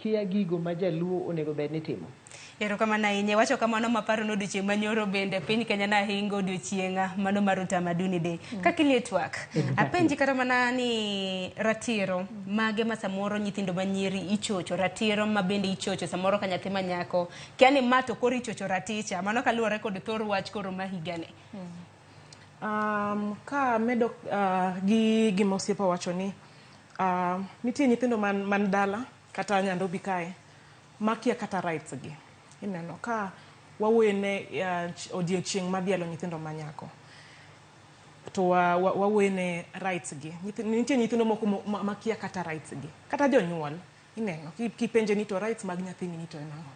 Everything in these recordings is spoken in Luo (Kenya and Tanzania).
Kia gigo ma jaluo onego bed ni timo. Erokamano ahinya. Iwacho kamano maparo ni odiochieng' manyoro bende piny Kenya nahingo odiochieng' mano mar Utamaduni Day. Kaka ilie twak, apenji kata mana ni ratiro mage ma samoro nyithindo manyiri ichocho, ratiro ma bende ichocho samoro ka nyathi ma nyako, kia ni ma to koro ichocho raticha, mano kaluwore kod thor wach koro ma higani. Ka amedo gi gima osiepa owacho ni nitie nyithindo man dala kata Nyandobi kae makia kata rights gi. Ineno ka wawuoyo ne odiochieng' madhialo nyithindo manyako to wawuoyo ne rights gi. Nitie nyithindo moko makia kata rights gi. Kata jonyuol ineno kipenje ni to rights mag nyathini ni to en ang'o.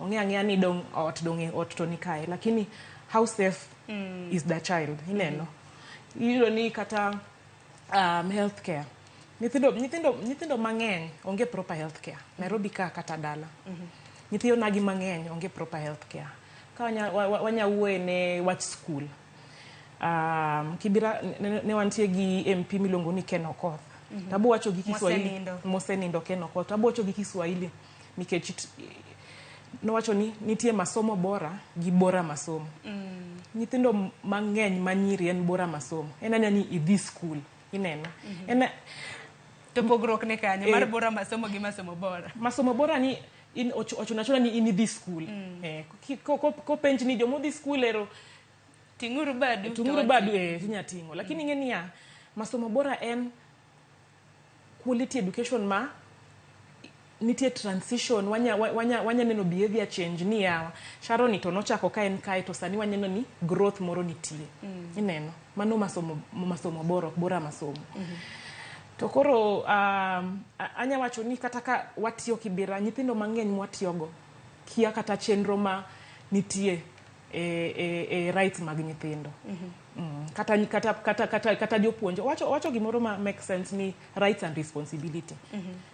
Ong'eyo ang'eya ni dong' ot dong' e ot to ni kae. Lakini how safe is the child? Ineno. Iyudo ni kata health care. Nyithindo mang'eny onge proper health care. Nairobi ka kata dala. Nyithindo nagi mang'eny onge proper health care. Ka wanya wuoye ne wach school. Kibira ne wantie gi MP miluongo ni Ken Okoth. Tabo wacho gi Kiswahili. Mosenindo. Mosenindo Ken Okoth. Tabo wacho gi Kiswahili nikech nowacho ni nitie masomo bora gi bora masomo. Nyithindo mang'eny manyiri en bora masomo. En anya ni idhi school. Ineno. En To pogruok ne kanyo mar bora masomo gi masomo bora. Masomo bora ni in ochuno achuna ni in idhi school. Kopenj ni jomodhi school ero ting'uru badu. Ting'uru badu tinya ting'o. Lakini ing'e niya masomo bora en quality education ma nitie transition wanya neno behavior change ni yawa Sharon to nochako ka en kae to sani waneno ni growth moro nitie. Ineno mano masomo bora ok bora masomo. To koro anya wacho ni kata ka watiyo Kibera nyithindo mang'eny mwatiyogo kia kata chenro ma nitie e rights mag nyithindo. Kata jopuonj wacho gimoro ma make sense ni rights and responsibility.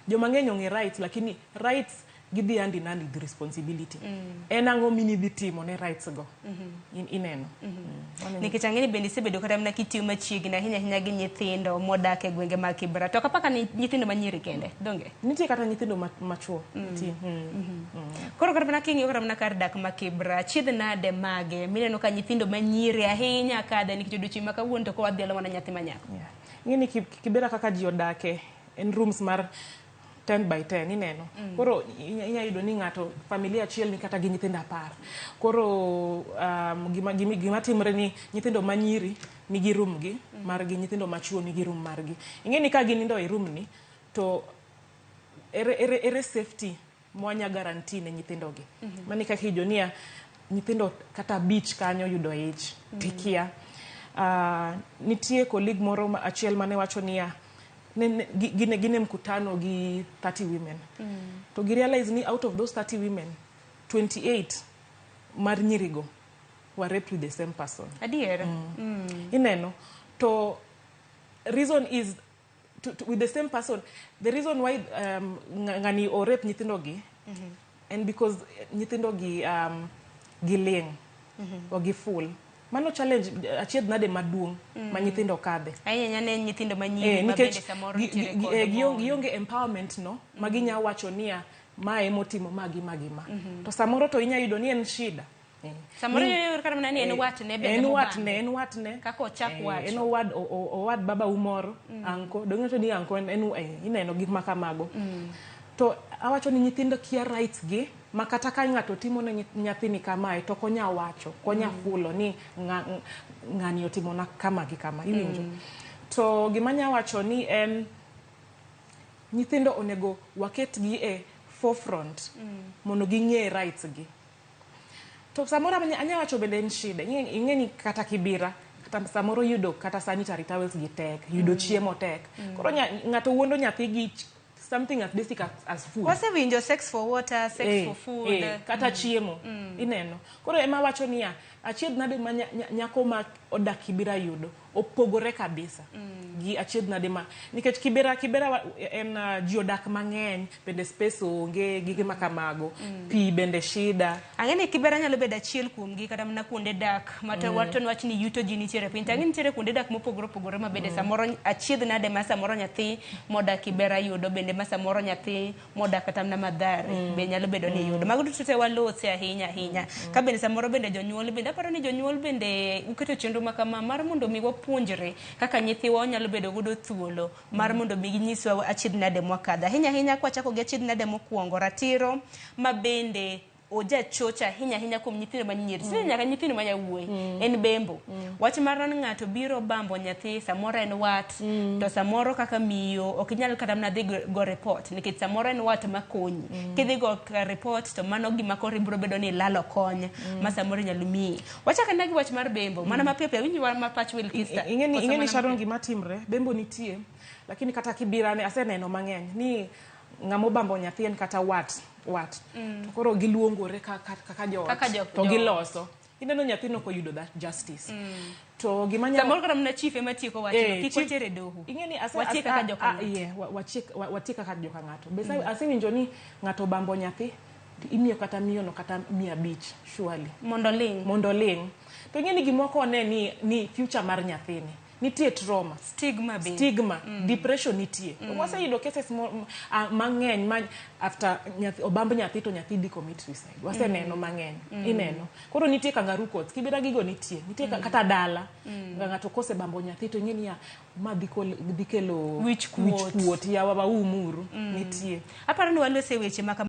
Joma ng'eny ong'e rights lakini rights gidhi hand in hand with responsibility. En ang'o minidhi timo ne rights go? Ineno. Nikech ang'e ni bende isebedo kata mana kitiyo machiegni ahinya ahinya gi nyithindo modak e gwenge mag Kibra. To kapaka ni nyithindo manyiri kende, donge? Nitie kata nyithindo machuo. Nitie. Koro kata mana king'iyo kata mana kar dak ma Kibra, chiedh nade mage mineno ka nyithindo manyiri ahinya kadhe nikech odiochieng' ma kawuono to koro wadhialo mana nyathi ma nyako. Yeah. Ing'e ni Kibera kaka ji odake en rooms mar 10 by 10 ineno. Koro inya yudo ni ng'ato familia achiel ni kata gi nyithindo 10. Koro gima timre ni nyithindo manyiri nigi room gi margi, nyithindo machuo nigi room margi. Ing'e ni ka ginindo e room ni to ere safety mwanya guarantee ne nyithindo gi. Mani kaka ijo niya nyithindo kata 5 kanyo yudo ich tikia. Nitie colleague moro achiel mane wacho niya gine mkutano gi 30 women. To gi realize ni out of those 30 women 28 mar nyirigo were raped with the same person. Adier. Ineno. To reason is to with the same person. The reason why ng'ani o rape nyithindo gi and because nyithindo gi giling o gi full. Mano challenge achiedh nade maduong' ma nyithindo kadhe. Ahinya ne nyithindo manyiri ma bende samoro nitiere kod mon. Gionge empowerment no ma ginya wacho niya mae motimo ma gi ma gi ma. To samoro to inya yudo ni en shida. Samoro iyudo kata mana ni en watne bende En mobambe. watne, en watne. Kaka ochak wacho. En owad baba u moro, anko. Dong' to ni anko en ineno gik ma kamago. To awacho ni nyithindo kia rights gi ma kata ka ng'ato timo ne nyathini kamae to ok onya wacho, ok onya fulo ni ng'ani otimo na kama gi kama, iwinjo. To gima anya wacho ni en nyithindo onego waket gi e forefront mondo ging'e rights gi. To samoro anya wacho bende en shida. Ing'e ni kata Kibera, kata samoro yudo kata sanitary towels gi tek, yudo chiemo tek. Koro ng'ato wuondo nyathi gi something as basic as food. Wasewinjo sex for water, sex for food. Kata chiemo. Ineno. Koro ema wacho niya, achiedh nade ma nyako ma odak Kibera yudo opogore kabisa gi achiedh nade ma, nikech Kibera en ji odak mang'eny, bende space onge, gige ma kamago, pi bende shida. Ang'e ni Kibera nyalo bedo achiel kuomgi, kata mana kuonde dak mata wato wach ni yuto ji nitiere piny, to ang'e nitiere kuonde dak mopogore opogore ma bende samoro achiedh nade ma samoro nyathi modak Kibera yudo, bende ma samoro nyathi modak kata mana Mathare be nyalo bedo ni yudo. Mago duto te walose ahinya ahinya. Ka bende samoro bende jonyuol bende, aparo ni jonyuol bende uketo chenro ma kama mar mondo mi wapuonjre kaka nyithiwa nyalo bedo godo thuolo mar mondo mi ginyiswa achiedh nade mwakadho. Ahinya ahinya kwachako gi achiedh nade mokwongo, ratiro ma bende ojachocha ahinya ahinya kuom nyithindo ma nyiri, nyaka nyithindo ma yawuoyi, en bembo. Wach mar ni ng'ato biro bambo nyathi, samoro en wat, to samoro kaka miyo ok inyal kata mana dhi go report, nikech samoro en wat makonyi. Kidhi go report to mano gima koro ibiro bedo ni ilalo kony ma samoro inyalo miyi. Wachako ane gi wach mar bembo mana mapiyo piyo, awinjo ma pach Wilkista. Ing'eni Koso ing'eni mana Sharon, mapiyo? gima timre, bembo nitie, lakini kata Kibira ne aseneno mang'eny ni ng'ama obambo nyathi en kata wat to koro giluongore kaka joot, Kaka to giloso, ineno nyathino koyudo that justice. To gima nyalo Samoro kata mana chief ema tieko wachno, kik watere e doho. Ing'eni Watiek kaka joka ng'ato. Yeah, watiek kaka joka ng'ato. Be asewinjo ni ng'ato obambo nyathi to imiyo kata miyono kata 500, surely. Mondo ling. Mondo ling. To ing'eni gimoko one ni future mar nyathini nitie trauma, stigma bende, stigma, depression nitie. Waseyudo cases mang'eny ma after nyathi obamb nyathi to nyathi dhi commit suicide. Waseneno mang'eny. Ineno koro nitie kangaroo courts Kibera, gigo nitie kata dala. Ng'ato kosebambo nyathi to ing'e niya ma dhi kelo wich kuot. Wich kuot, yawa waumuru nitie. Aparo ni walose weche ma kama.